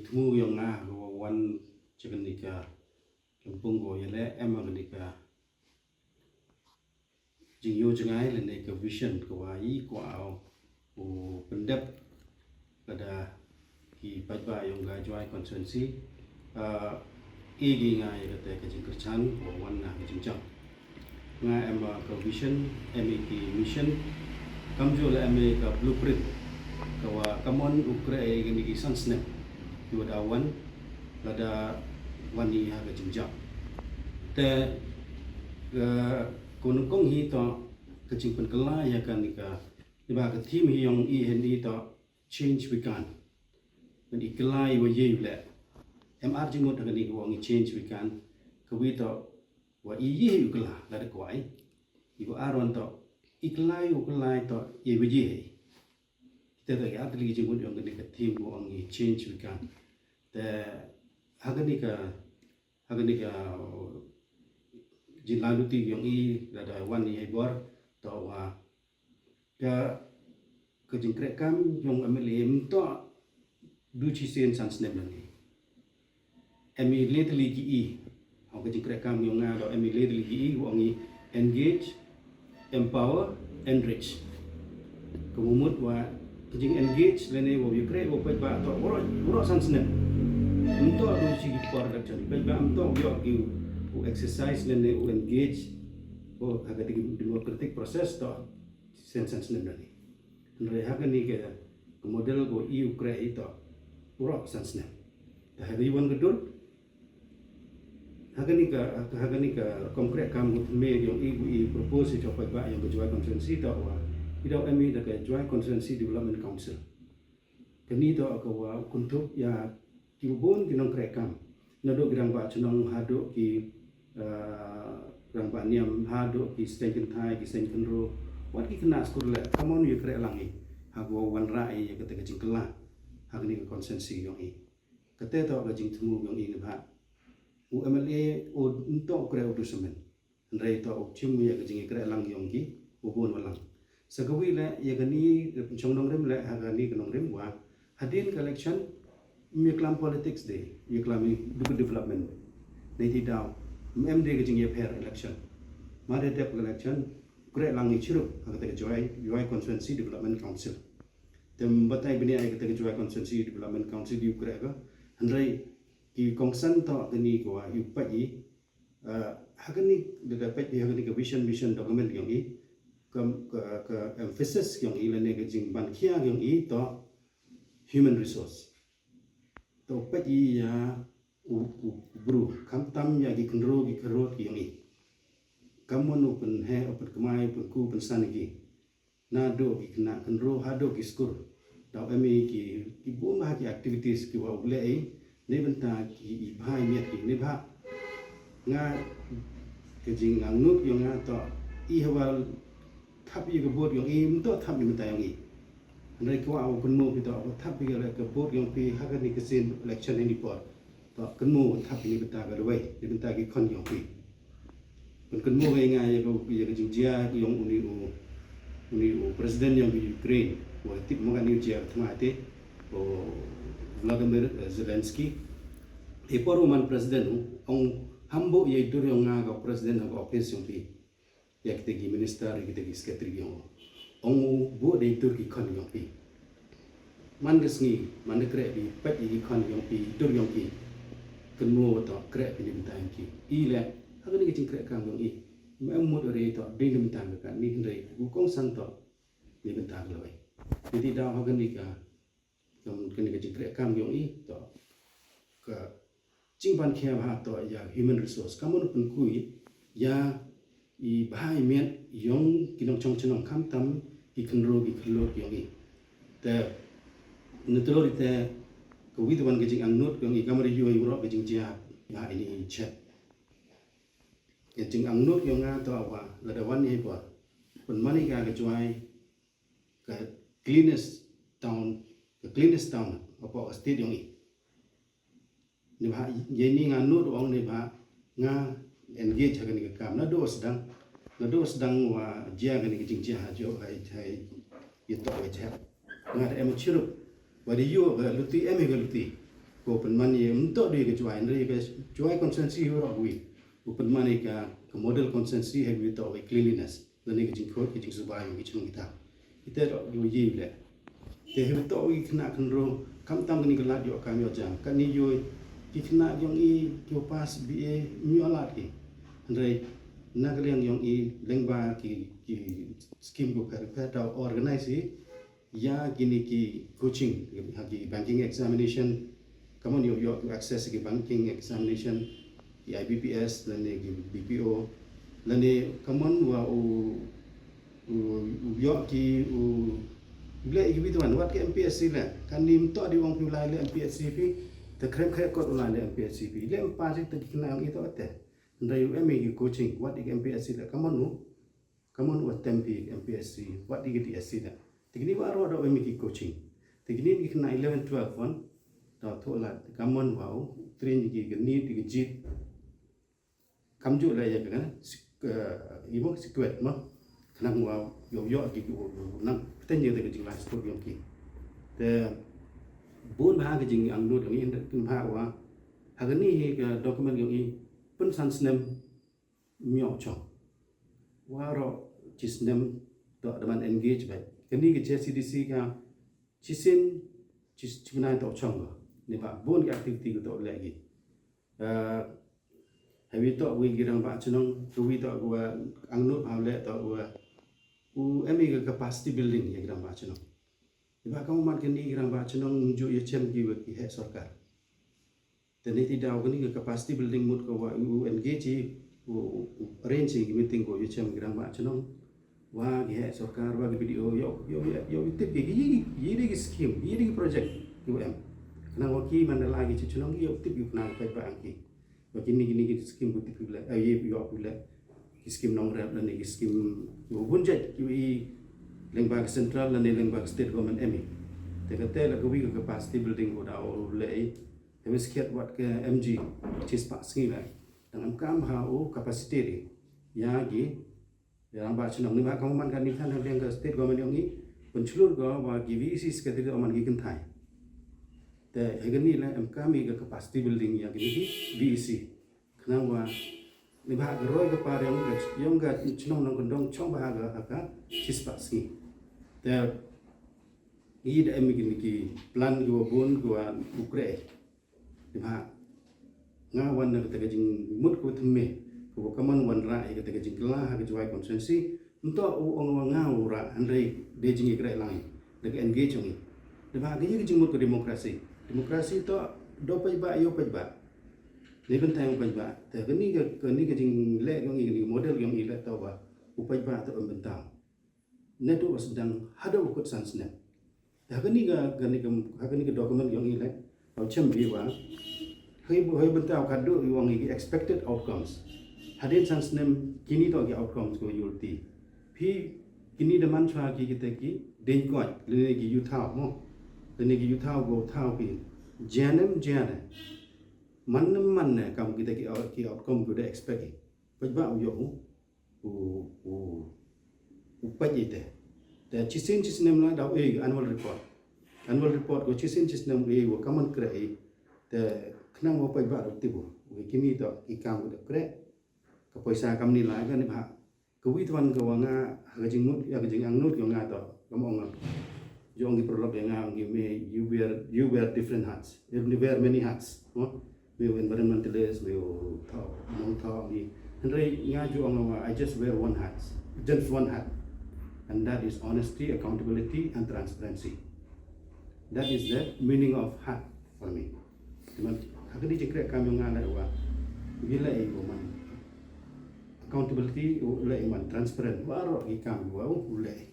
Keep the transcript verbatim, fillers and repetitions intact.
Mu yong nga ko wan chicken nika kempung ko yele em nika jingyo jngai lane ka vision ka wa i ko au u pendep kada ki paidbah yong ka Jowai constituency. Igi nga ya kata ka jingkerchan ko wan na ka jingjang. Nga em ka vision, em ki mission, kamjooh la em ka blueprint ka wa kamon u kre e kini ki san snem ki wa da wan lada wan i ha ka jingjang. Te ka ko nyngkong hi to ka jingpynkylla ya ka ni ka ni ba ka theme hi yong i hen i to change we can. Ngan i kylla i wa ye u le. Em ar jingmut ha ka ni ka wa ngi change we can ka wi to wa i ye u kylla la da kwai. I wa ar wan to i kylla i u kylla to ye wa ye. Kita ta ya tli jingmut yong ka ni ka theme wa ngi change we can. Te ha ka ni ka ha ka ni ka jingla luti yong i la da wan i hei bor to wa ka ka jingkre kam yong M L A em to du chi sen san snem lani. Em i le tli ki i ha ka jingkre kam yong nga do em i le tli ki i wa ngi engage, empower, enrich. Ka mumut wa ka jing engage lane wa wi kre wa paidbah to wuro wuro san snem. Em to du chi ki por da chan paidbah em to wi ki u exercise lane u engage o ha ka democratic process to sen san snem lani. Hynrei ha ka ni ka model ko i u kre i to wuro san snem. Ta ha ka i wan ka dur ha ka ni ka ha ka ni ka kom kre kam ko me yong i ko i propose i to paidbah yong ka Jowai constituency to wa i da em i da ka Jowai Constituency Development Council. Ka ni to ka wa kuntup ya ki bun ki nong kre kam na do ki rangbah chnong ha do ki rangbah niam ha do ki seng kynthai ki seng kynro wat ki khynnah skur le kamon yu kre lang i ha ko wan ra i ya kata ka jingkylla ha ka ni ka constituency yong i. Kata to ka jingthmu yong i ni ba u M L A u nto kre u du semen. Hynrei to u chim ya ka jingkre lang yong ki u bun wa lang. Sa ka wi le ya ka ni chong nongrim le ha ka ni ka nongrim wa hadien ka election mi klam politics de ya klam i du ka development. Nei ti daw em de ka jingya pher election. Ma de dep ka election kre lang i chirup ha ka te ka Jowai Jowai Constituency Development Council. Tem batai bini ai ka te ka Jowai Constituency Development Council yu kre ka hynrei ki kongsan to ka ni ko wa yu pa i ha ka ni da da peit ha ka ni ka vision mission document yong i ka ka emphasis yong i lane ka jingban khia yong i to human resource. To peit i ya u u bru kam tam ya ki kynro ki kyrot yong i. Kam mon u pyn he u pyn kmai u pyn ku u pyn san ki. Na do ki khynnah kynro ha do ki skur. Daw em i ki ki bun ba ki activities ki wa u le i ne bynta ki i bha i miat ki ne bha. Nga ka jingangnud yong nga to i ha wa thap i ka vote yong i mto thap i mynta yong i. Hynrei ki wa u pynmo ki to thap i ka vote yong phi ha ka ni ka sien election ni por. To kynmo thap ni bynta ka dawai ni bynta ki khon yong phi. Pyn kynmo ngai ngai ya ka ya ka jingjia yong uni u uni u president yong Ukraine wa tip mo ka ni jia thma te o Vladimir Zelensky. E por u man president u ong hambo ya dur yong nga ka president ka office yong phi. Ya kita ki minister kita ki secretary yong ong u bu dei tur ki khon yong phi. Man ka sngi man da kre phi pet ya ki khon yong phi tur yong phi. Kynmo to kre phi ni bynta yong ki i le ha ka ni ka jingkre kam yong i. Me mut re to dei ni bynta ka ni hynrei u kongsan to ni bynta ka lawai. Ni ti daw ha ka ni ka Ka kane ka jingkhreh kam yong i to ka jingban khia bha to ïa human resource. Ka mut pynku ïa i bha i miat yong ki nongchong chnong khamtam ki khynroo ki khyllood yong i. Te na thlur i te ka wi te wan ka jingangnud yong i ka mut ïa i mrok ka jingjia ha ini i chet. Ka jingangnud yong nga to wa lada wan i bor pynman i ka ka Jowai ka cleanest town, ka cleanest town hapoh ka state yong i. Neibhah ïa ini nga nud ong neibhah nga engage ha kane ka kam naduh sdang, naduh sdang wa jia kane ka jingjia ha jong ha ïa to wa jia. Nga da em chirup wa da ïoh ka luti em ka luti. Ko pynman ïa mynta dei ka Jowai, hynrei ka Jowai constituency hi ruh wi. U pynman ïa ka, ka model constituency ha wi to wi cleanliness. Lane ka jingkhot, ka jingsuba ïa ki chnong kita. Kita ruh wi ïa le. Te hi to wi khynnah khynroo, kam tam kani ka lad ïoh kam ïoh jam. Kani ïoh ki khynnah ïong i, ki pass B A, ym ïoh lad ki. Hynrei, na ka liang ïong i, lyngba ki, ki scheme ko pher pher ta organize hi, ïa kini ki coaching, ha ki banking examination, kamon ïoh, ïoh ki access ki banking examination, ki I B P S, lane ki B P O, lane kamon wa u, u, u ïoh ki u, u leh ki bituan, wat ki M P S C leh, kani mynta dei ong phi u lai leh M P S C phi, te khrem khrem kot u lai leh M P S C phi, leh em pass te ki khynnah ïong i to te. Hynrei u em i ki coaching, wat i ki M P S C leh, kamon u, kamon u attempt phi M P S C, wat i ki D S C da. Te kini wa ro da em i ki coaching. Te kini ki khynnah eleven, twelve wan, da thoh lad, kamon wa u, train i ki, ki need, ki jit. Kamjooh la ïa ka, sik-, eh, i mo, secret mo. Khnang wa, ïoh, ïoh ki, ki, nang, pynten ïa ka jinglai stud ïong ki. Te, bun bha ka jingangnud ïong i, kynbha wa, ha kani hi ka document ïong i, pynsan snem, ym ïoh chong. Waroh chi snem to da man engage bad. Kani ka J C D C ka chi sien chi, chi bnai to chong ko. Neibhah bun ki activity ko to leh ki. Eh, ha wi to wi ki rangbah chnong, ka wi to ko wa angnud ha leh to wa u em i ka capacity building ïa ki rangbah chnong. Neibhah ka man kani ki rangbah chnong ym ju ïa chem ki wa ki heh sorkar. Te ne ti daw kani ka capacity building mut ka wa u engage i, u, u arrange i ki meeting ko ïa chem ki rangbah chnong. Wa ki heh sorkar, wa ki B D O, ïoh, ïoh, ïoh, ïoh tip ki, ki, ki, ki, ki scheme, ki, ki project, ki em. Khnang wa ki man da la ki chnong, ki ïoh tip ki khnang ka paidbah ang ki. Wa kini, kini, ki scheme ko tip ki le, eh, ïoh ki le. Ki scheme nongrep lane ki scheme ko bun jait, ki i lyngba ka central lane lyngba ka state government em i. Te kata la ka wi ka capacity building ko da u le i. Te wi skhiat wat ka M G, chispah sngi la. Dang em kam ha u capacity ri. Ïa ki, ïa rangbah chnong neibhah ka man ka ni than ha liang ka state government ïong i, pynchlur ko wa ki V E C secretary man ki kynthai. Te ha kani la em kam i ka capacity building ïa kini ki V E C. Khnang wa, neibhah ka roi ka par ïong ka, ïong ka chnong nongkyndong chong bha ka, ha ka, chispah sngi. Te, i da em kini ki plan ki wa bun ki wa u kreh. Neibhah, nga wan na kata ka jingmut ka wa thymme, ka wa kamon wanrah ïa kata ka jingkylla ha ka Jowai constituency, nto u ong wa nga u rah, hynrei dei jingïakren lang i, da ka engage ong i. Neibhah ka ïa ka jingmut ka democracy. Democracy to, da u paidbah ïa u paidbah. Ni bynta ïa u paidbah. Te kani ka, kani ka jingleh ïong i, kani ka model ïong i leh to wa u paidbah to em bynta. Ne to wa sdang haduh u kut san snem. Te ha kani ka, kani ka, ha kani ka document ïong i leh, u chem bi wa. Hoi, hoi bynta u khadduh ïong i ki expected outcomes. Hadien san snem kini to ki outcomes ko ïulti. Phi kini da man chwa ki kita ki ding koit, lane ki ïu thaw mo. Lane ki ïu thaw ko thaw ki. Janem jane. Man ne man ne kam kita ki out-, ki outcome ko da expect ki. Paidbah u ïoh u, u, u, u peit ite. Te chisien chisnem la da u e annual report. Annual report ko chisien chisnem u e wa kamon kreh i. Te khnang wa paidbah da u tip u. Wa kini to ki kam ko da kreh. Ka poisa kam ni la ka neibhah. Ka wi twan ka wa nga, ha ka jingmut, ïa ka jingangnud ïa nga to, kam ong nga. Jong ki paralok ïa nga, ong ki me, you wear, you wear different hats. You wear many hats. Mo? Me u environmentalist, me u thaw, nongthaw, me. Hynrei nga ju ong nga, I just wear one hat. Just one hat. And that is honesty, accountability, and transparency. That is the meaning of hat for me. Te man, ha ka dei jingkren kam ïa nga la wa. Wi la i wa man. Accountability, u leh i man, transparent, waroh ki kam wa u leh i.